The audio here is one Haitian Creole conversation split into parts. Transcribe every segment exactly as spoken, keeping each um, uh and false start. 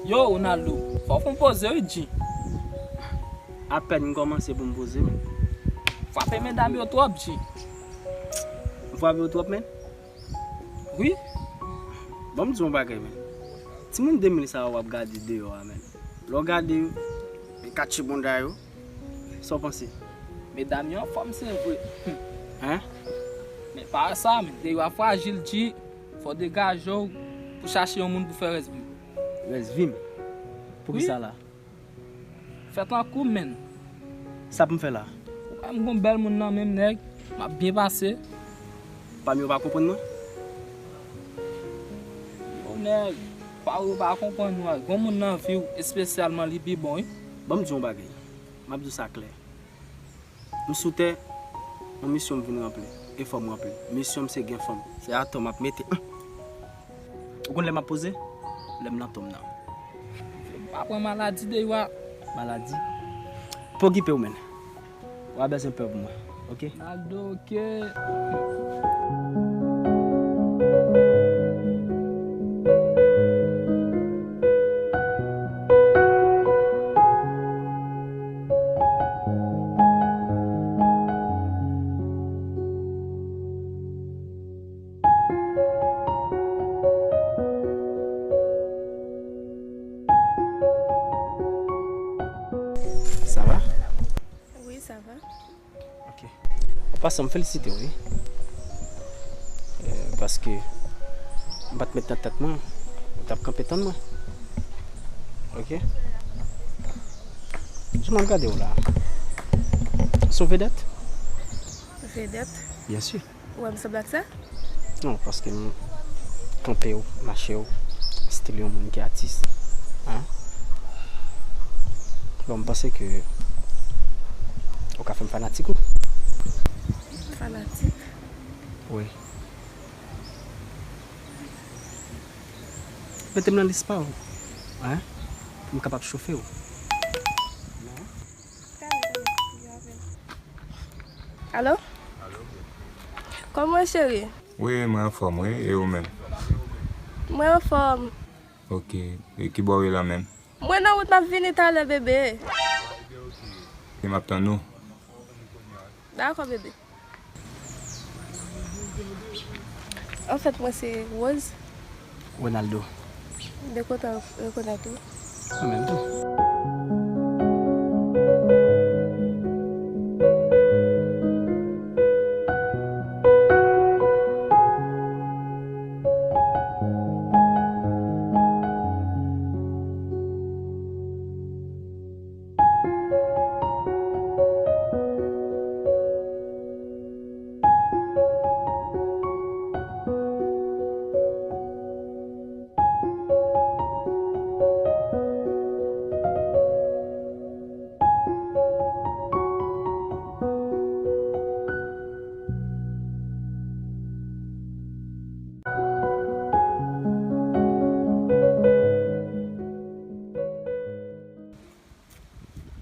Yo, Ronaldo, fò w konpoze wi, G. Apèn m kòmanse pou m poze, men. Frape medam yo twòp, G. M frape yo twòp, men? Wi. Bon, m di w yon bagay, men. Timoun de mil sa yo w ap gade deyò a, men. Lè w gade yo, e katchibonda yo, sa w panse? Medam yo anfòm, se vre. Hein? Men pa sa, men. Deyò a frajil, G. Fò w degaje w pou chache yon moun pou fè rès vi w. Rès vi m? Poukisa la? Fè tankou m, menn. Sa pou m fè la? Ou wè m gon bèl moun nan men m, nèg. M ap byen pase. Fanmi w pa konprann mwen? Yo, nèg, pa ou pa konprann mwen. Gon moun nan vi w, espesyalman li pi bon, wi. Ban m di w yon bagay. M ap di w sa klè. M sou tè, yon misyon m vin ranpli. E fò m ranpli. Misyon m se gen fanm. Se atò m ap mete. Ou konn lè m ap poze? Lè m nan tonm nan. Pa pran maladi deyò a. Maladi? Pa okipe w, menn. W a bezwen pè pou mwen, oke? Naldo, oke. Sa va? Wi, sa va. Ok. An pasan, m felisite w, wi. Euh, paske m pa t met nan tèt mwen ou t ap kanpe tann mwen. Ok? Jan m ap gade w la, se yon vedèt? Vedèt? Byen si. Ou wè m sanble ak sa? Non, paske m kanpe w, mache w, estil yon moun ki atis. Hein? Bon, m panse ke ou ka fè m fanatik ou. Fanatik? Wi. Mete m nan lis pa w, hein? Pou m kapab chofe w. Alo? Kòman w ye, cheri? Wi, mwen anfòm, wi. E ou menm? Mwen anfòm. Ok. E ki bò w ye la menm? Mwen nan wout, m ap vini talè, bebe. Ok, m ap tann ou. Dakò, bebe. Anfèt, mwen se Rose. Ronaldo. Byen kontan rekonèt ou. Mwen menm tou.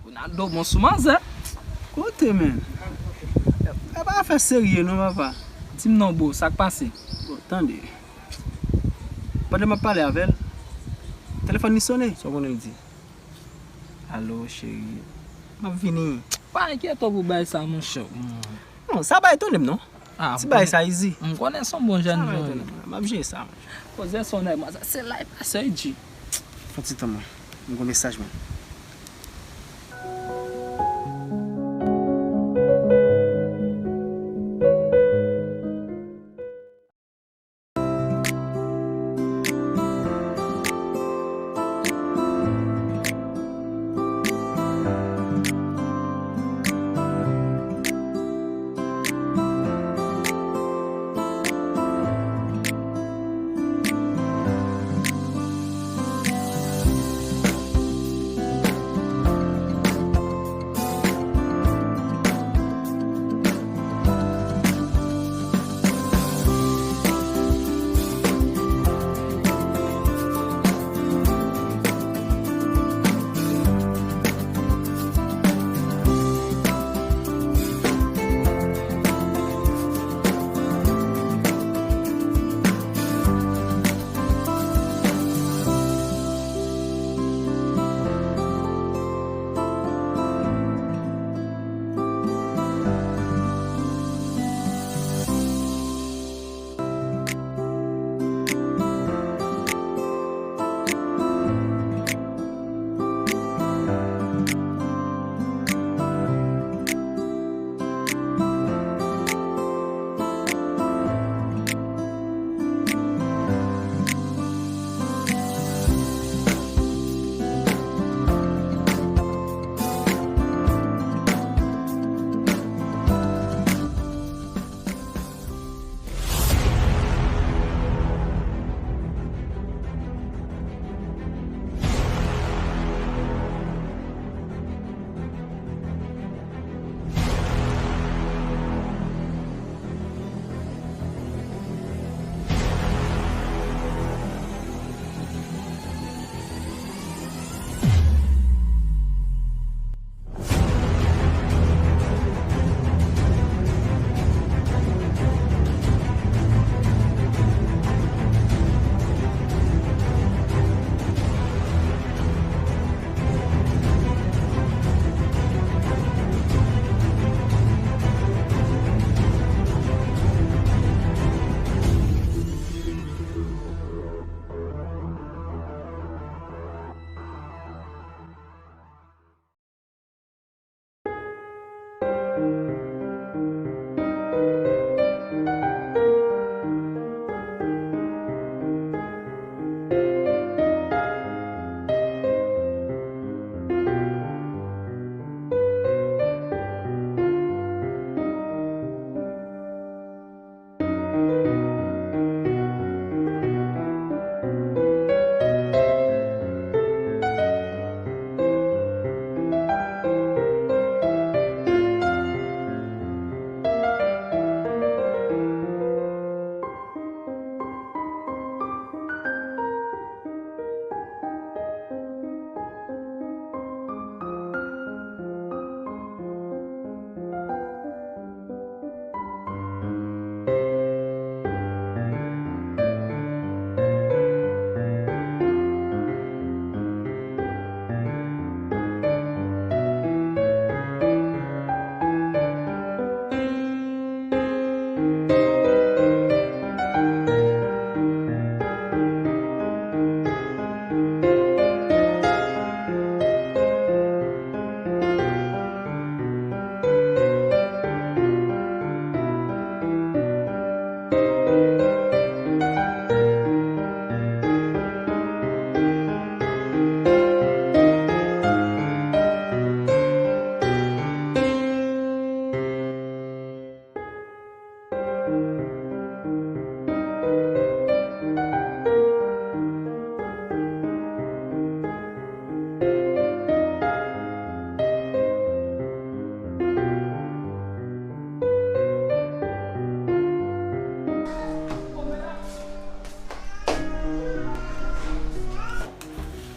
Ronaldo bon sou manzè. Kote, menn? E pa afè serye non, papa. Di m non, bro, sa k pase? Bon, tande. Pandan m ap pale avè l, telefòn li sonnen. Sa w konnen l di? Alo, cheri. M ap vini. Pa enkyete w pou bagay sa, monchè. Non, sa pa etone m, non. Ah, ti bagay sa easy. M konnen se yon bon jèn jan. M ap jere sa, monchè. Poze son nèg, manzè, se la e pase, wi, G. Fon ti tan, mwen. M gon mesaj, mwen.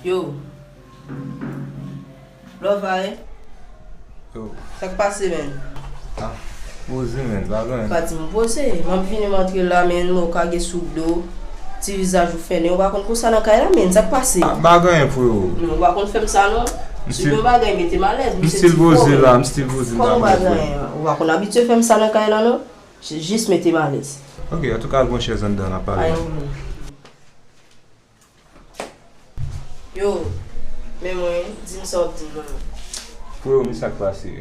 Yo. Lòva, e? Yo. Sa k pase, menn? Ah, poze, menn, pa gen anyen. Pa di m poze. M ap vini, m antre la, menn, men w kage sou do. Ti vizaj ou fennen. Ou pa konn konsa nan kay la, menn. Sa k pase? Ah, pa gen anyen, frero. Non, ou pa konn fè m sa, non. M si gen yon bagay, mete m alèz. M still poze la, m still poze la, frero. Ou pa konn abitye fè m sa nan kay la, non. Jis mete m alèz. Ok, antouka, al pran chèz anndan, n ap pale. Ay, yo, men mwen, di m sa w ap di m nan. Frero, men sa k pase.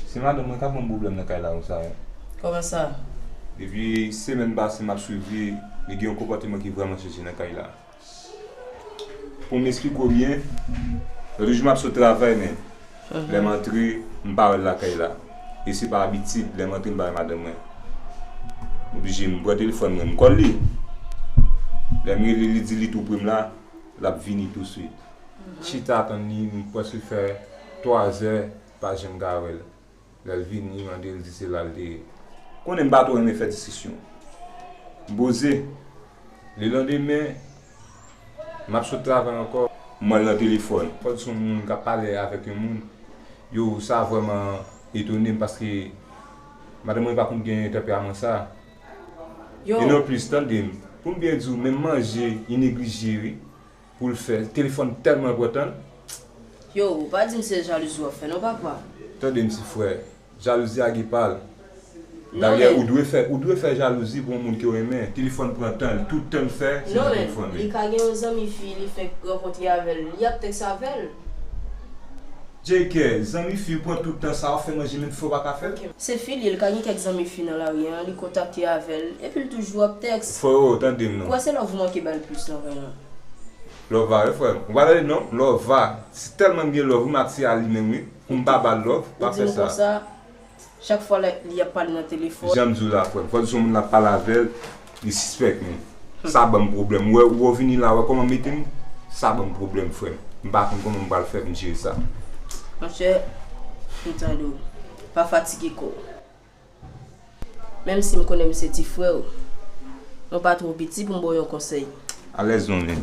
Se madanm mwen k ap ban m pwoblèm nan kay la konsa. Kòman sa? Depi semèn pase, m ap swiv li, li gen yon konpòteman ki vrèman chanje nan kay la. Pou m esplike w byen, lòt jou m ap sot travay, men lè m antre, m pa wè l lakay la. E se pa abitid, lè m antre, m pa wè madanm mwen. M oblije, m pran telefòn mwen, m call li. Lè m rele, li di li tou pre m la, l ap vini touswit. Chita tann li, m prèske fè twa zè, pa janm ka wè l. Lè l vini, mande l di se la l te ye. Konnen m pa twò renmen fè diskisyon. M poze. Lelandemen, m ap sot travay ankò. M wè l nan telefòn. Fò l se yon moun k ap pale avèk yon moun. Yo, sa vrèman etone m paske madanm mwen pa konn gen tanperaman sa. Yo. E non plis, tande m. Pou m byen di w, menm manje, li neglije, wi. Pou l fè. Telefòn tèlman enpòtan. Yo, ou pa di m se jalouzi w ap fè non, papa. Tande m, ti frè. Jalouzi a gen pa l. Dayè, ou dwe fè, ou dwe fè jalouzi pou yon moun ke w renmen. Telefòn pran tan l, tout tan l fè, se nan telefòn li. Non, men li ka gen yon zanmi fi, li fenk rankontre avè l, li ap tèks avè l. J K, zanmi fi pran tout tan sa w ap fè manje, menm fè w pa ka fè l. Se fi li, li ka gen kèk zanmi fi nan lari an, li kontakte avè l, epi l toujou ap tèks. Frero, tande m non. Ou kwè se love ou manke ba l plis nan vre non? Love a wi, frè m. Ou pa tande non, love a. Si tèlman m gen love, wi, m atire a li menm, wi. Pou m pa ba l love, pa fè sa. Ou di m konsa, chak fwa lè li ap pale nan telefòn. Jan m di w la, frè m. Fò di se yon moun l ap pale avè l, li sispèk, men. Sa ban m pwoblèm. Ou wè, ou wè w vini la, wè kòman m mete m? Sa ban m pwoblèm, frè m. M pa konn kòman m pral fè pou m jere sa. Monchè, m tande w. Pa fatige kò w. Menm si m konnen m se ti frè w, mwen pa twò piti pou m ba w yon konsèy. Alèz non, men.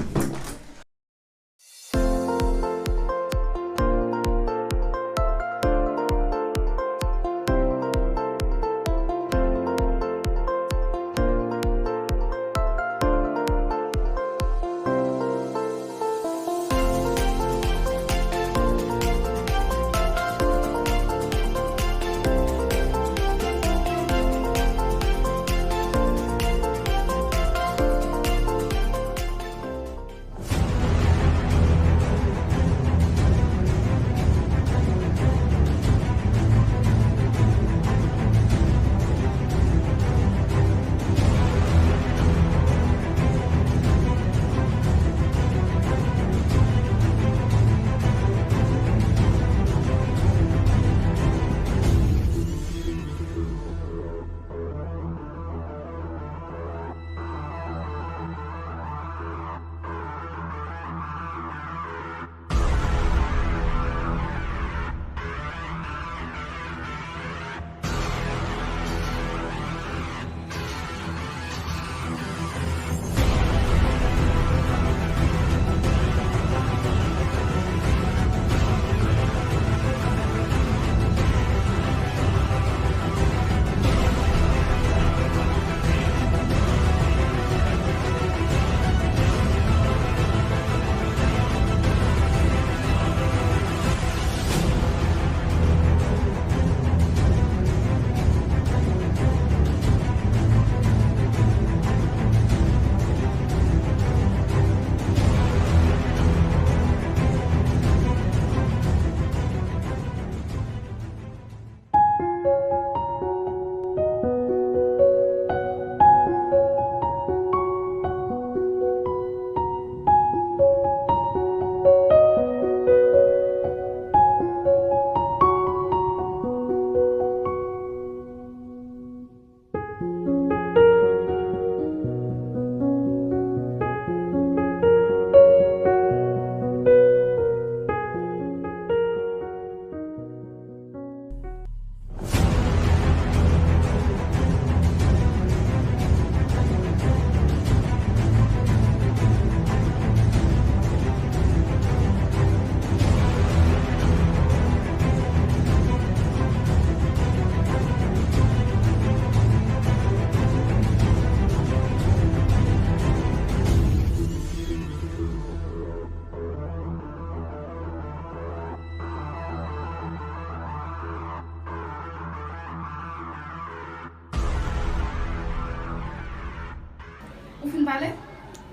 Ou fin pale?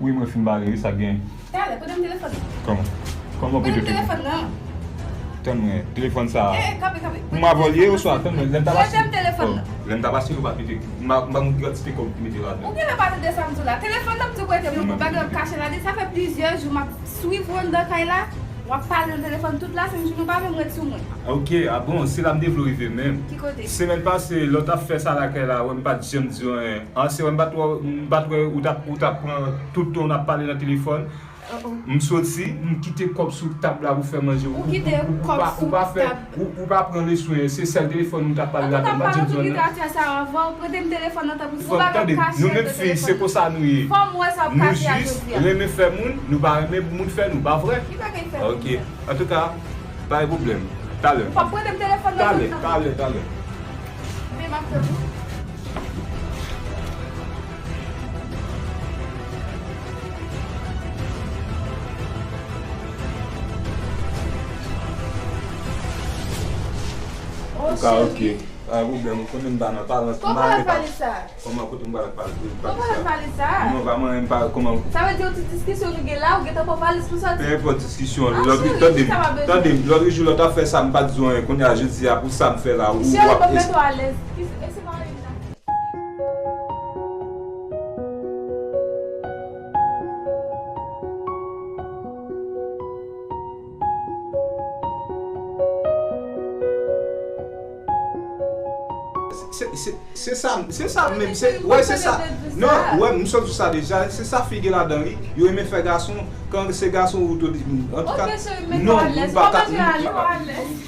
Wi, mwen fin pale, wi, sa gen. Talè, prete m telefòn nan. Kòman? Kòman prete telefòn nan? Tann mwen, telefòn sa a. Eh, eh, kanpe, kanpe. Pou m a vòl ye oswa tann mwen, lè m ta pase. Prete m telefòn nan. Lè m ta pase, nou pa mete, m pa, m pa gen kantite kòb pou mete ladan. Ou genlè pa tande sa m di w la. Telefòn nan m di w prete m nan, pou bagay w ap kache ladan. Sa fè plizyè jou m ap swiv ou anndan kay la. W ap pale nan telefòn tout lasenn, jounen w pa menm ret sou mwen. Ok, a bon, se la m te vle w rive menm. Ki kote? Semèn pase, lè w t ap fè sa lakay la, wè m pa t janm di w anyen. An, se wè m pa t wè, m pa t wè ou t ap, ou t ap pran tout tan w n ap pale nan telefòn. Oh, oh. M soti, m kite kòb sou tab la pou fè manje. Ou kite kòb sou tab. Ou pa fè, ou, ou pa pran leson, se sèl telefòn ou t ap pale ladan, m pa t janm di w anyen. Antouka, m pa konn ki karaktè sa yo avè w. Prete m telefòn nan tanpri. Fò m tande, nou menm fi, se konsa nou ye. Fò m wè sa w ap kache a jodi a. Nou jis renmen fè moun, nou pa renmen moun fè nou, pa vre? Ki bagay fè moun sa? Ok. Antouka, pa gen pwoblèm. Talè. Ou p ap prete m telefòn nan. Talè, talè, talè. Men m ap tann ou. Oh, cheri. Antouka, ok. Pa gen pwoblèm, ou konnen m pa nan palans. Kòman pale sa? Kòman kote m pral pale, pale sa? Kòman pale sa? Non, pa mwen, m pa, kòman? Sa vle di yon ti diskisyon nou gen la, ou gentan pran valiz pou soti? Pe enpòt diskisyon. Ah, lòt, cheri, tande m, tande m, lòt jou lè w t ap fè sa, m pa t di w anyen. Kounye a, jodi a, pou sa m fè la, ou, cheri, w ap mete w alèz. E se pa yon Se, se, se sa, se sa menm, se, wè, se sa. Non, wè, m sot sou sa deja. Se sa figi ladan li. Yo renmen fè gason, kan se gason ou tou, antouka. Ok, cheri, mete w alèz. Kòman cheri, mete w alèz?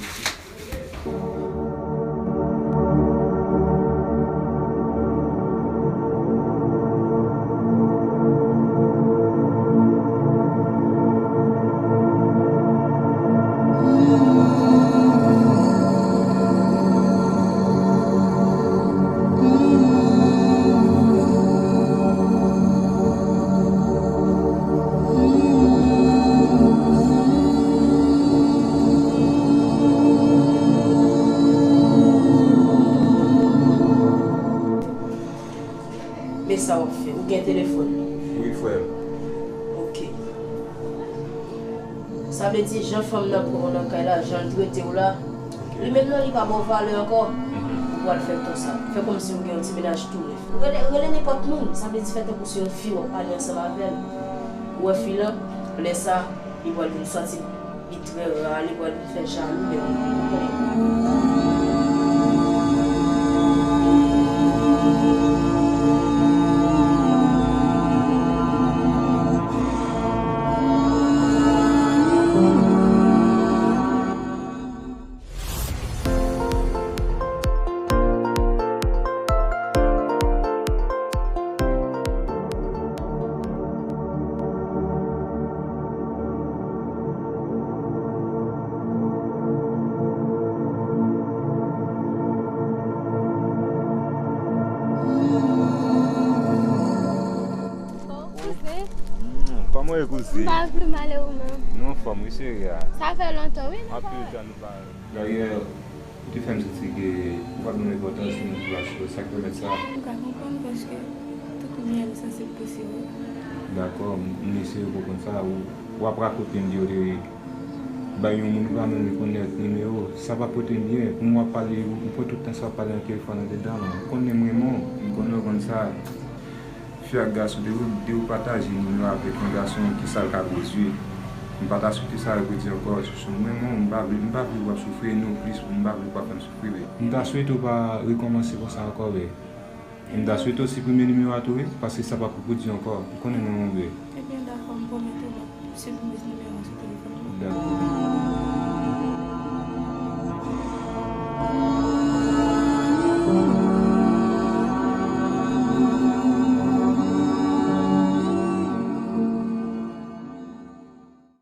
Men sa w ap fè. Ou gen telefòn? Wi, frè m. Ok. Sa vle di, jan fanm nan pran w nan kay la, jan l trete w la, li menm nan, li pa ba w valè ankò. Ou pral fè l konsa. Fè kòmsi ou gen yon ti mennaj tou nèf. Rele, rele nenpòt moun. Sa vle di, fè tankou se yon fi w ap pale ansanm avè l. Ou wè fi lan, lè sa, li pral vin santi li trè ra, li pral vin fè jalou de moun, ou konprann? Kouzen. Hmm, kòman w ye, kouzen? M pa pli mal, e ou menm? Nou anfòm, wi, cheri a. Sa fè lontan, wi, nou pa wè. Anpil tan nou pa wè. Dayè, ou te fè m santi ke ou pa t ban m enpòtans nan tout bagay yo, sa k pèmèt sa? M ka konprann, paske tout moun gen sansib pou siro. Dakò, m, m eseye konprann sa. Ou, w ap rakonte m de yo te bay yon moun ou pa menm rekonèt nimewo. Sa pa pote m byen. Pou m w ap pale, ou, ou pran tout tan sa w ap pale nan telefòn andedan m. M konnen m renmen w. M konnen w konn sa. Fi ak gason, depi, depi w pataje nimewo avèk yon gason, kisa l ka pwodui? M pa ta swete sa repwodui ankò, chouchou. Mwen, mwen, m pa vle, m pa vle w ap soufri non plis, m pa vle w ap fè m soufri vre. M ta swete w pa rekòmanse konsa ankò vre. M ta swete w siprime nimewo a tou, wi, paske sa p ap repwodui ankò. Ou konnen mwen, mwen vre. Ebyen, dakò, m pwomèt ou m ap siprime nimewo a sou telefòn.